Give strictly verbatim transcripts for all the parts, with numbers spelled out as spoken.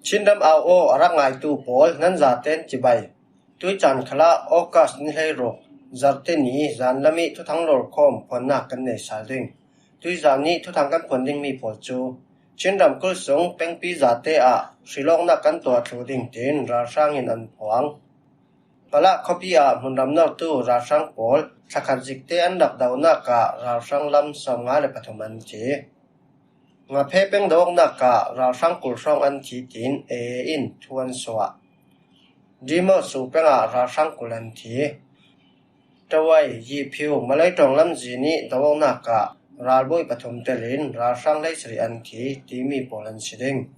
Chinram au aw a rak ngaitu pawl nan zaten cibai. Tuicaan khalah August ni hleiruk, Zarte ni zan lam ih thuthang lawrkhawm phuannak kan nei sal ding. Tuizan ih thuthang kan phuan dingmi pawl cu Chin ramkulh sung pengpi zate ah hrilawknak kan tuah thluh ding tiin ralhrang in an phuang. Palah khuapi ah hmunram nortu ralhrang pawl thlakhat zikte an rak donak ah ralhrang lam sawmnga le pathum an thi. Ngaphe peng doawknak ah ralhrang kul hrawng an thi tiin A A in thu an suah. Dimo su peng ah ralhrang kul an thi. Tawai, Yiphiu, Malai ṭawng lamzin ih doawknak ah ralbawi pathum telin ralhrang hleisarih an thi timi pawl an si ding.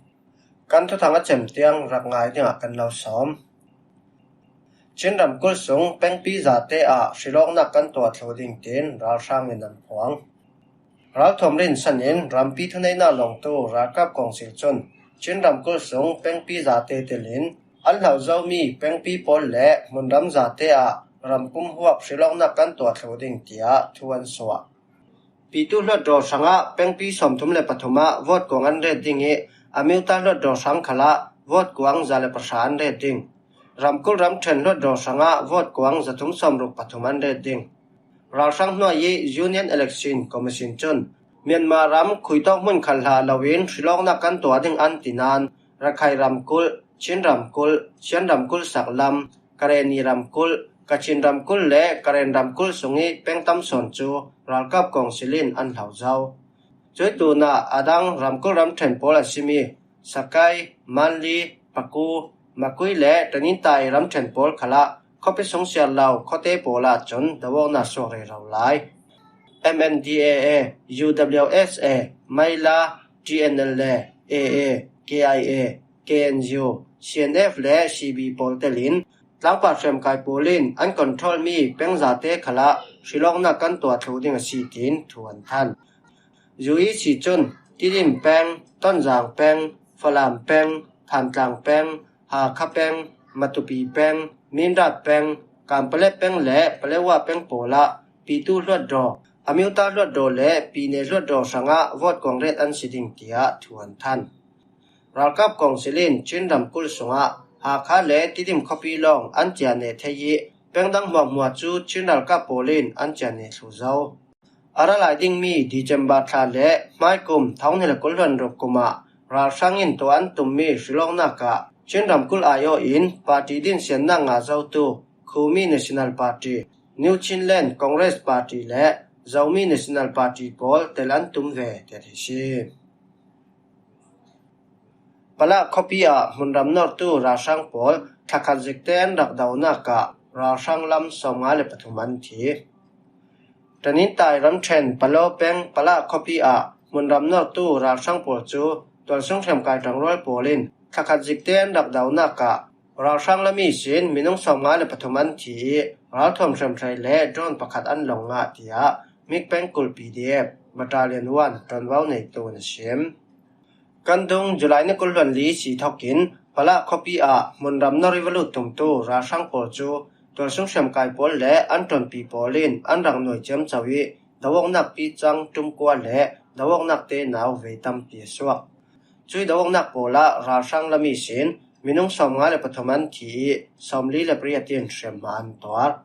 Kan thuthang a cem tiang rak ngai dingah kan lo sawm. Chin ramkulh sung pengpi zate ah hrilawknak kan tuah thluh ding tiin ralhrang in an phuang. Ralthuam rinsan in rampi thuneihnak lawngtu ralkap kawngsil cun Chin ramkulh sung pengpi zate telin an hlo zomi pengpi pawl le hmunram zate ah rampum huap hrilawknak kan tuah thluh ding tiah thu an suah. Pitu hluatdaw hrangah pengpi sawmthum le pathum ah vote kuang an ret ding ih, Amyotha hluatdaw hrang khalah vote kuang za le pahra an ret ding. Ramkulh ramṭhen hluatdaw hrangah vote kuang zathum sawmruk pathum an ret ding. Ralhrang hnuai ih Union Election Commission cun Myanmar ram khuitawk hmun khal hlah loin hrilawknak kan tuah ding an ti nain Rakhine ramkulh, Chin ramkulh, Shan ramkulh saklam, Karenni ramkulh, Kachin ramkulh le Karen ramkulh sungih peng tam sawn cu ralkap kawngsil in an hlo zo. Cuih tunah a dang ramkulh ramṭhen pawl a simi Sakai, Manli, Paku, Makui le Tanintai ramṭhen pawl khalah khuapi sung siar lo khuate pawl ahcun doawknak suak rero lai. M N D A A, U W S A, Maila, T N L A, A A, K I A, K N U, C N F le C B pawl telin tlangpar hriamkai pawl in an control mi peng zate khalah hrilawknak kan tuah thluh ding a si tiin thu an than. U E C cun Tidim peng, Tonzang peng, Falam peng, Thantlang peng, Hakha peng, Matupi peng, Mindat peng, Kanpale peng le Palewa peng pawl ah pitu hluatdaw, Amyotha hluatdaw le Pine hluatdaw hrangah vote kuang ret an si ding tiah thu an than. Ralkap kawngsil in Chin ramkulh sungah Hakha le Tidim khuapi lawng an ciah neh thei ih peng dang hmuahhmuah cu Chin ralkap pawl in an ciah neh thluh zo. A ra lai dingmi December thla le hmaikum thawng hnih le kul hluan ruk kum ah ralhrang in tuah an tummi hrilawknak ah Chin ramkulh aiawh in party dinsiannak ngah zotu Khumi National Party, New Chinland Congress Party le Zomi National Party pawl tel an tum ve tiah a si. Palah khuapi ah hmunram nortu ralhrang pawl thlakhat zikte an rak donak ah ralhrang lam sawmnga le pathum an thi. Tanintai ramṭhen Palo peng Palah khuapi ah hmunram nortu ralhrang pawl cu tualsung hriamkai ṭangrual pawl in thlakhat zikte an rak donak ah ralhrang lam ihsin minung sawmnga le pathum an thi ih ralthuam hriamhrei le drone pakhat an lawng ngah, tiah Mik pengkulh P D F Battalion one ṭuanvo neitu in a sim. Kan dung July ni kul hluan li si thokin Palah khuapi ah hmunram nor ih va lut tumtu ralhrang pawl cu tualsung hriamkai pawl le an ṭuanpi pawl in an rak nuai ciamco ih doawknak picang ṭumkua le doawknak tenau vei tampi a suak. Cuih doawknak pawl ah ralhrang lam ihsin minung sawmnga le pathum an thi ih sawmli le pariat in hriamhma an tuar.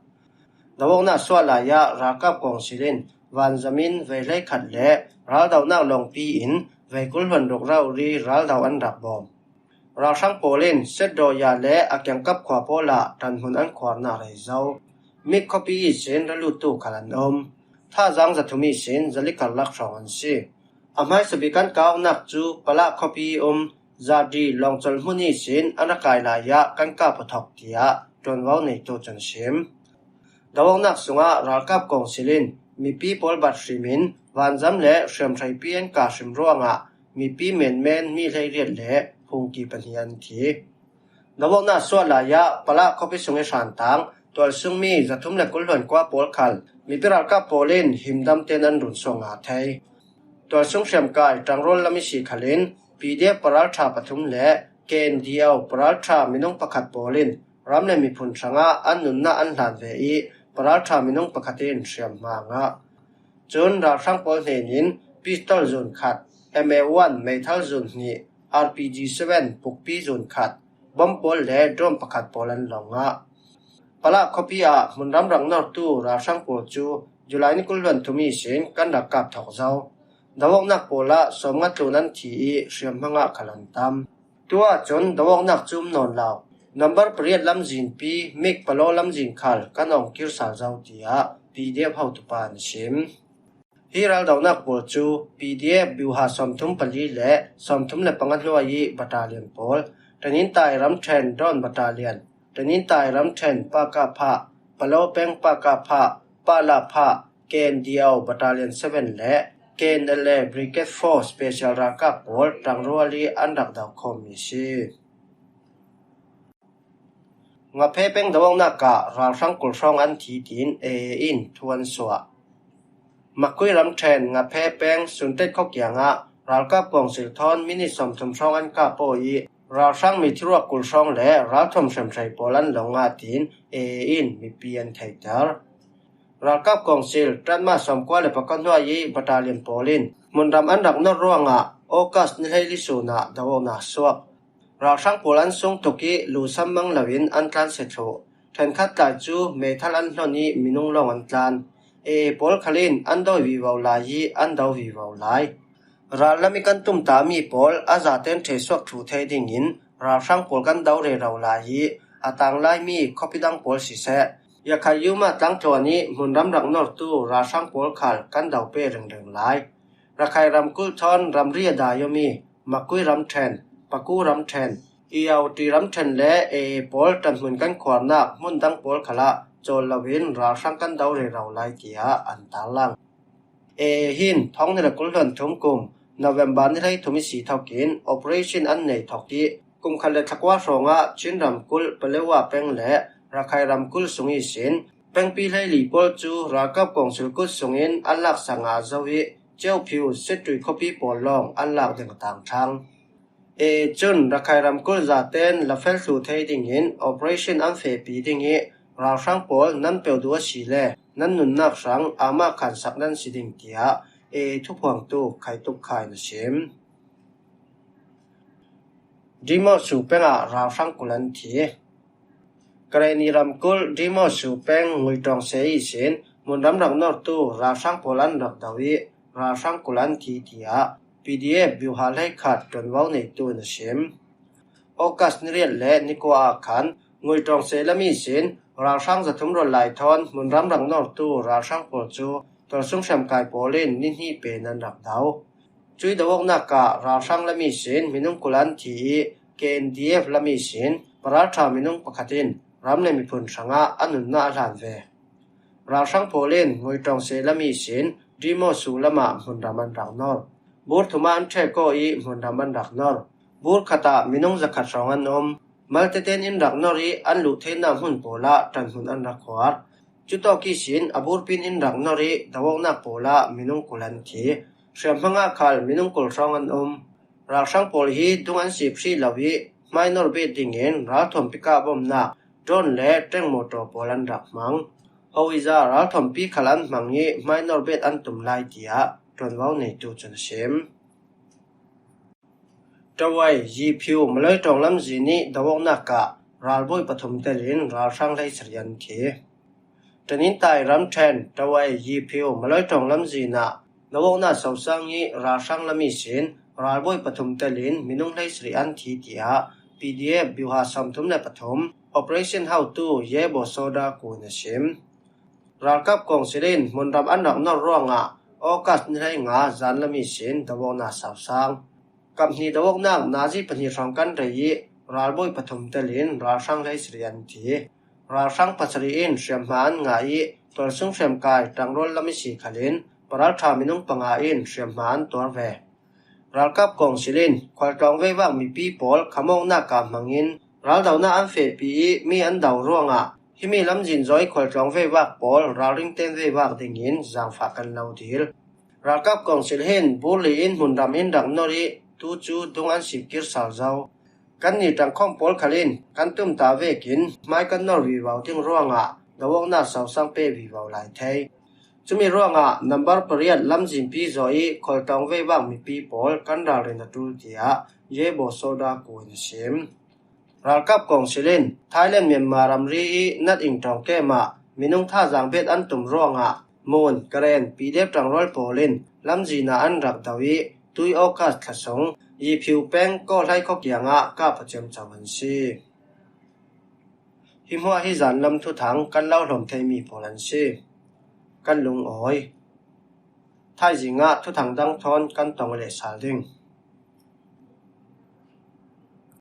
Doawknak suah lai ah ralkap kawngsil in vanzam in vei hleikhat le raldonak lawngpi in vei kul hluan ruk rauhri raldo an rak bawm. Ralhrang pawl in Setdawya le a kiangkap khua pawl ah ṭanhmun an khuarnak rei zo. Mik khuapi ihsin ra luttu khal an um. Thazaang zathum ihsin zali karlak hrawng an si. A hmaisa bik an kah awknak cu Palah khuapi ih um Zadi lawngcolh hmun ihsin an ra kai lai ah kan kah pawthawk, tiah ṭuanvo neitu cun a sim. Doawknak sungah ralkap kawngsil in mipi pawl bat hrim in vanzam le hriamhreipi an kah hrim ruangah mipi menmen mi hleiriat le phungki pahnih an thi. Doawknak suah lai ah Palah khuapi sung ih hrantang tualsungmi zathum le kul hluan kua pawl khal mipi ralkap pawl in himdam tein an run suak ngah thei. Tualsung hriamkai ṭangrual lam ihsi khalin P D F paralṭha pathum le K N D O paralṭha minung pakhat pawl in ram le miphun hrangah an nunnak an hlan ve ih paralṭha minung pakhat in hriamhma a ngah. Cun ralhrang pawl hnen in pistol zun khat, M A one meithal zun hnih, R P G seven pukpi zun khat, bom pawl le drone pakhat pawl an lo ngah. Palah khuapi ah hmunram rak nortu ralhrang pawl cu July ni kul hluan thum ihsin kan rak kap thawk zo. Dawawknak pawl ah sawmnga tlun an thi ih hriamhma ngah khal an tam. Tu ahcun dawawknak cu um nawn lo. Nambar pariat lamzinpi Mikpalo lamzin khal kan awng kir sal zo, tiah P D F hotupa in a sim. Hi raldonak pawl cu P D F biuha sawmthum pali le sawmthum le panga hnuai ih battalion pawl, Tanintai ramṭhen drone battalion, Tanintai ramṭhen Pakapha, Palo peng Pakapha, Palapha, K N D O battalion seven le K N L A Brigade four special ralkap pawl ṭangrual ih an rak do khawmmi a si. Ngaphe peng dawawknak ah ralhrang kul hrawng an thi tiin A A in thu an suah. Makui ramṭhen Ngaphe peng Suntet khua kiangah ralkap kawngsil thawn minit sawmthum hrawng an kap aw ih ralhrang mi thiruak kul hrawng le ralthuam hremhrei pawl an lo ngah tiin A A in mipi an theihter. Ralkap kawngsil ṭanma sawmkua le pakua hnuai ih battalion pawl in hmunram an rak nor ruangah August ni hleili sun ah dawawknak suak. Ralhrang pawl an sung tuk ih lusam mang loin an tlan si thluh. Ṭhenkhat tlai cu meithal an hlon ih minung lawng an tlan. A A pawl khal in an dawi vivo lai ih an do vivo lai. Ral lam ih kan tumtahmi pawl a zaten ṭhehsuak thluh thei dingin ralhrang pawl kan do rero lai ih a tanglaimi khuapi dang pawl siseh, Yakhai Yuma tlangtluan ih hmunram rak nortu ralhrang pawl khal kan do peh ringring lai. Rakhai ramkulh thawn ramri a dai awmi Makui ramṭhen, Paku ramṭhen, Iyauti ramṭhen le A A pawl ṭanhmun kan khuarnak hmun dang pawl khalah cawl loin ralhrang kan do rero lai, tiah an tarlang. A A hin thawng hnih le kul hluan thum kum November ni hleithum ihsi thokin operation an nei thawk ih kum khat le thlakua hrawngah Chin ramkulh Palewa peng le Rakhai ramkulh sung ihsin pengpi hleili pawl cu ralkap kawngsil kut sungin an laksak ngah zo ih Ceophiu Sittui khuapi pawl lawng an lak ding a tangthlang. A A cun Rakhai ramkulh zaten lafel thluh thei dingin operation an fehpi ding ih ralhrang pawl nan peuh duh asile nan nunnak hrang amah khansak nan si ding, tiah A A thuphuangtu Khai Tuk Khai in a sim. Dimosu peng ah ralhrang kul an thi. Karenni ramkulh Dimosu peng Nguitawng se ihsin hmunram rak nortu ralhrang pawl an rak do ih ralhrang kul an thi, tiah P D F biuha hleikhat ṭuanvo neitu in a sim. August ni riat le ni kua ah khan Nguitawng se lam ihsin ralhrang zathum rawl lai thawn hmunram rak nortu ralhrang pawl cu tualsung hremkai pawl in ni hnih pen an rak do. Cui dawawknak ah ralhrang lam ihsin minung kul an thi ih K N D F lam ihsin paralṭha minung pakhat in ram le miphun hrangah a nunnak a hlan ve. Ralhrang pawl in Nguitawng se lam ihsin Dimosu lamah hmunram an rak nor. Bur thum ah an ṭhek aw ih hmunram an rak nor. Bur khat ah minung zakhat hrawng an um. Maltete'n in rak nor ih an luh theinak hmun pawl ah ṭanhmun an rak khuar. Cutawk ihsin a burpin in rak nor ih dawawknak pawl ah minung kul an thi. Hriamhma ngah khal minung kul hrawng an um. Ralhrang pawl hi dung an sip hrih lo ih hmainor bet dingin ralthuam pickup bawmnak drone le tank motor pawl an rak hmang. Howiza ralthuampi khal an hmang ih hmainor bet an tum lai, tiah ṭuanvo neitu cun a sim. Tawai, Yiphiu, Malawitawng lamzin ih dawawknak ah ralbawi pathum telin ralhrang hleisarih an thi. Tanintai ramṭhen Tawai, Yiphiu, Malawitawng lamzin ah dawawknak sosang ih ralhrang lam ihsin ralbawi pathum telin minung hleisarih an thi, tiah P D F biuha sawmthum le pathum operation hotu Yebo Soda Ku in a sim. Ralkap kawngsil in hmunram an rak nor ruangah August ni hleinga zan lam ihsin dawawknak sosang. Kap hnih dawawknak nazi pahnih hrawng kan rei ih ralbawi pathum telin ralhrang hleisarih an thi. Ralhrang pasarih in hriamhma an ngah ih tualsung hremkai ṭangrual lam ihsi khalin paralṭha minung panga in hriamhma an tuar ve. Ralkap kawngsil in khualtlawng veivak mipi pawl khamawknak ah hmangin raldonak an fehpi ih mi an do ruangah himi lamzin zawi khualtlawng veivak pawl ralring ten veivak dingin zaangfah kan lo dil. Ralkap kawngsil hin burli in hmunram in rak nor ih tu cu dung an sip kir sal zo. Kannih ṭangkhawm pawl khal in kan tumtah vekin hmai kan nor vivo ding ruangah dawawknak sosang pe vivo lai thei. Cumi ruangah nambar pariat lamzinpi zawh ih kholtawng vei bak mipi pawl kan ralrin a tul, tiah Yebo Soda Ku in a sim. Ralkap kawngsil in Thailand Myanmar ramri ih Nat Ingtawng kem ah minung thazang bet an tum ruangah Mon, Karen, Pidep ṭangrual pawl in lamzin ah an rak do ih tui August thla sung Yiphiu peng Kawlhai khua kiangah kap a ciamco an si. Hi hmuah hi zanlam thuthang kan lo hlawm theimi pawl an si. Kan lungawi. Thaizing ah thuthang dang thawn kan tong a leh sal ding.